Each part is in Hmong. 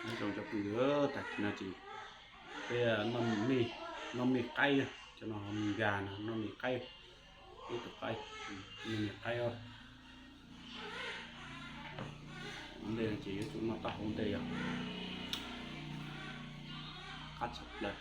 Zoo cov phooj ywg, tag kis no ces peb noj me qaib, cov no nkag no noj me qaib, ib tug qaib, noj me qaib. Ua ntej no ces yuav tsum noj taub hau ntej yog qab tshaj plaws.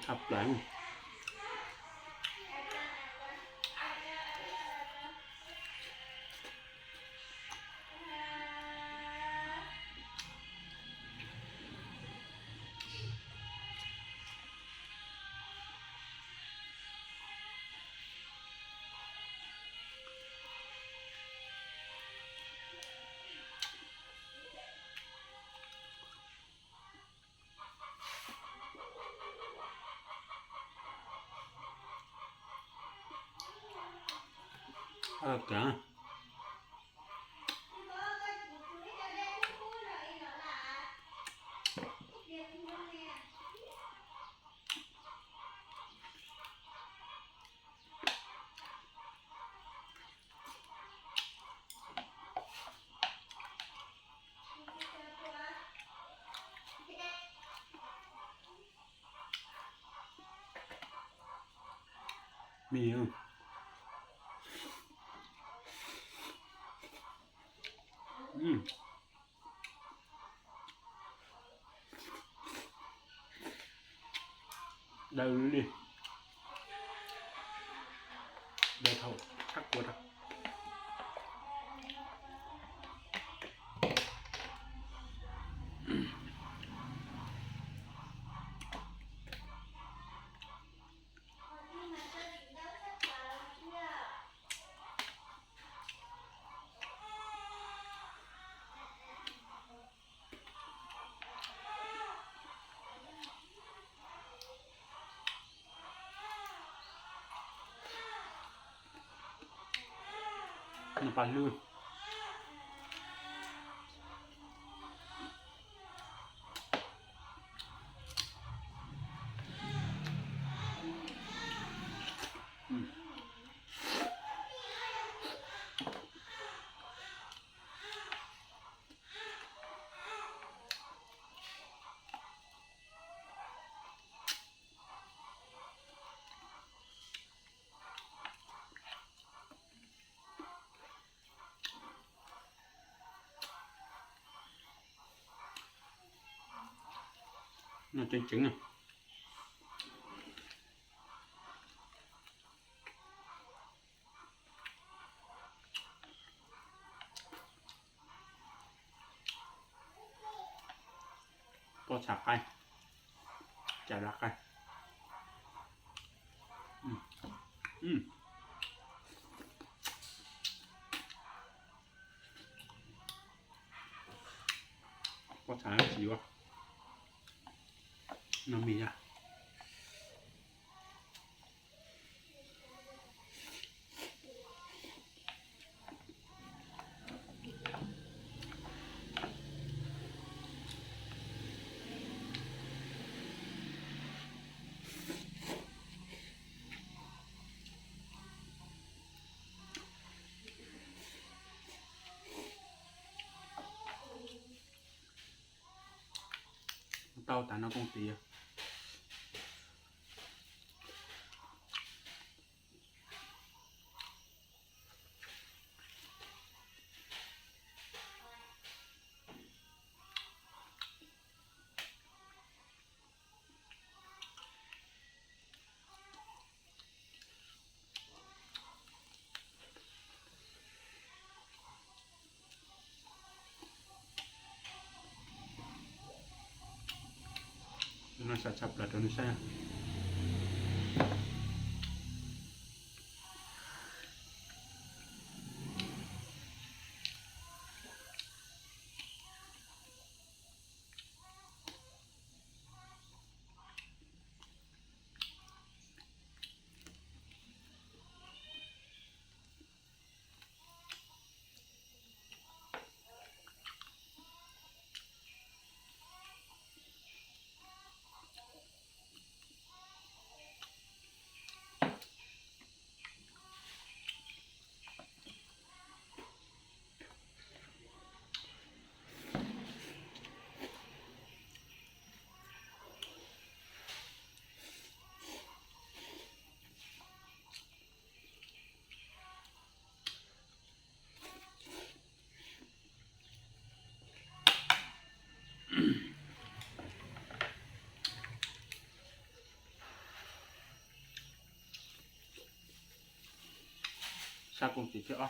Tshaj plaws. Daw li, daw thaum tshaj kua rau. Noj paj hlwb. Noj tseem ceev na. Pob txha qaib, cas dab qaib. Pob txha tsis yuav, noj mis yog. Tau tas no kooj tis. No xav tshaj plaws rau nej saib. Con chỉ chưa.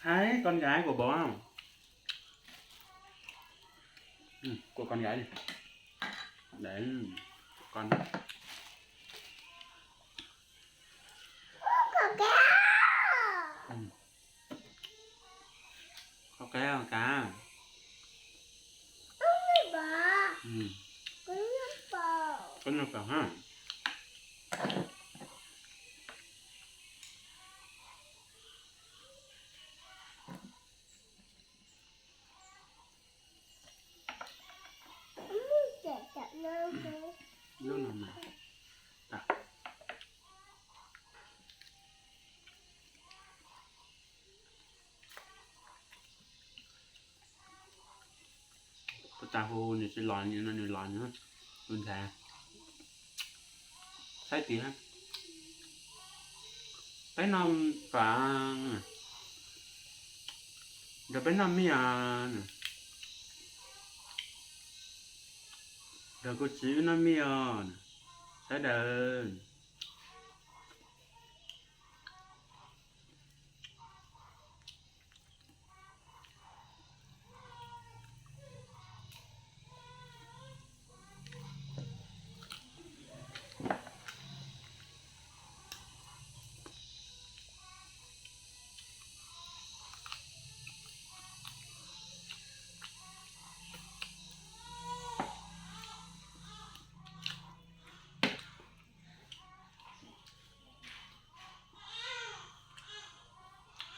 Hai con gái của bố không? Ừ, của con gái đi. Đấy, con. Con kéo cá. Ừ. Có nước vào ha. Lub no mas. Tus tas hu nws tsis los, nws no nws los nws tus ntxhais saib tias peb noj pam, nrog peb noj mij os, nrog kuv txiv wb noj mij os, sawv daws.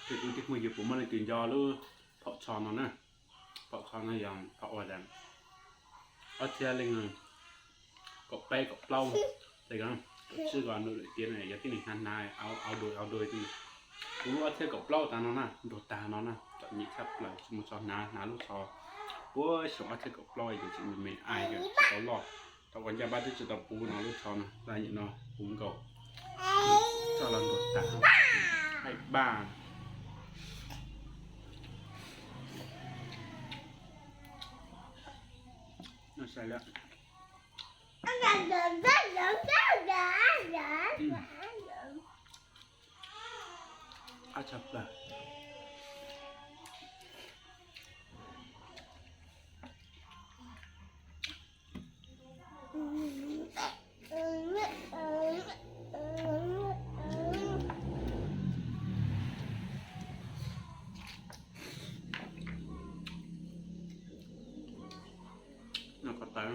Ces kuv tij mus yus puas muaj leej twg nco lub phom tsho no na. Phom tsho no yog phom uas ob txhiab leej kaum peb kaum plaub, sib kom nws lawm tiag na, yog tib neeg hnav hnav au dua au dua. Kuv lub ob txhiab kaum plaub tas no na, ntuag tag no na, txom nyem tshaj plaws, tsis muaj tsho hnav, hnav lub tsho puag xyoo ob txhiab kaum plaub ces tseem me me ai tsis tau loj. Thaum ua ncaj npab twb tsis tau puv no lub tsho no, tab nim no puv nkaus, txoj los ntuag tag, haib npaj. Noj sai lawm. Qab tshaj plaws. Noj ko taw.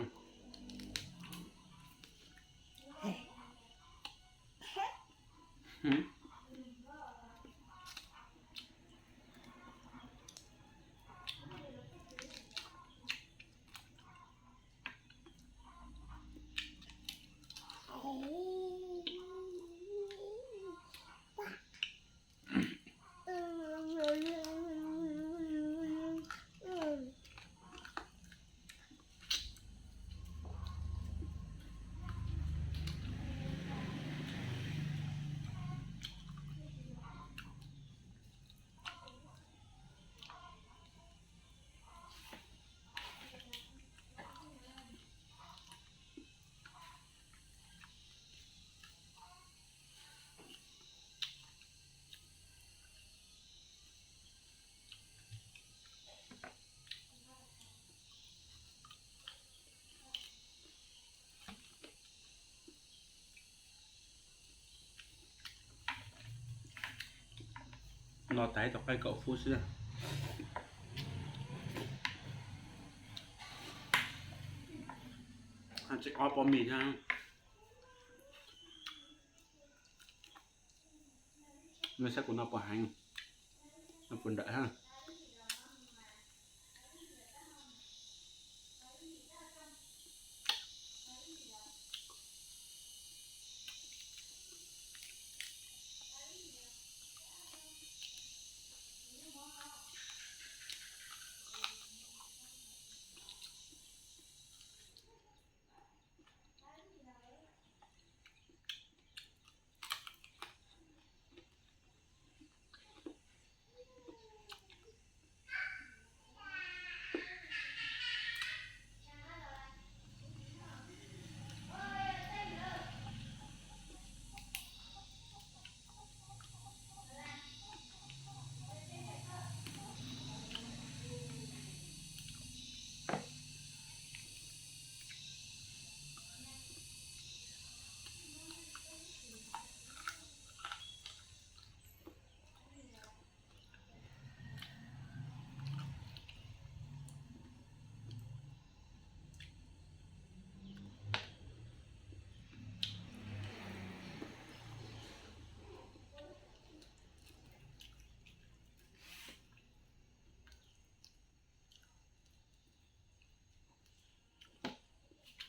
No tag tau qaib kaum fub xwb. Tseem ob pob mis thiab. Nws saib kuv no puas heev, no puas nrawm thiab.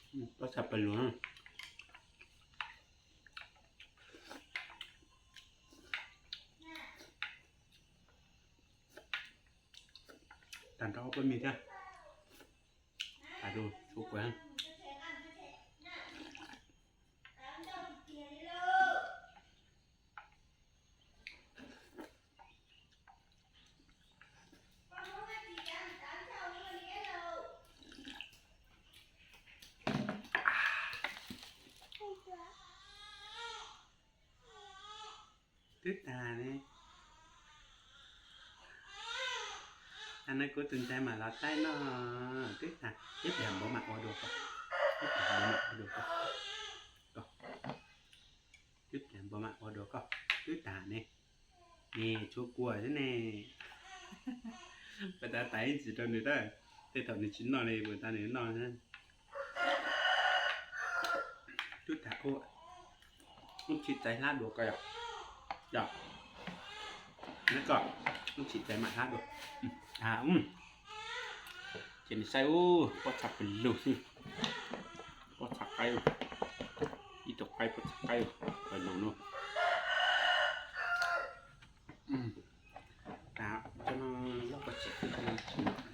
Pob txha pawg lug. Tag nrho pob mis thiab. Tag, tshuav kua. Twb tag ne. Tag no kuv tus ntxhais mam los taij noj. Twb tag, ib pliag npawg mam ua dua koj. Ib pliag npawg mam ua dua koj. Koj, ib pliag npawg mam ua dua koj. Twb tag ne. Ne, tshuav kua xwb ne. Pas tas tais ib ntsis rau nws tab, tej thaum nws tsis noj li, pas tas nws noj. Twb tag, ub, tsis txais hlab dua koj yom. Yog, neb koj, ub, tsis txais mam hlab dua. Ces nws saib, ub, pob txha pawg lug xwb. Pob txha qaib, ib tug qaib pob txha qaib pawg lug no. Tas, cov no loj koj tsis twb tsis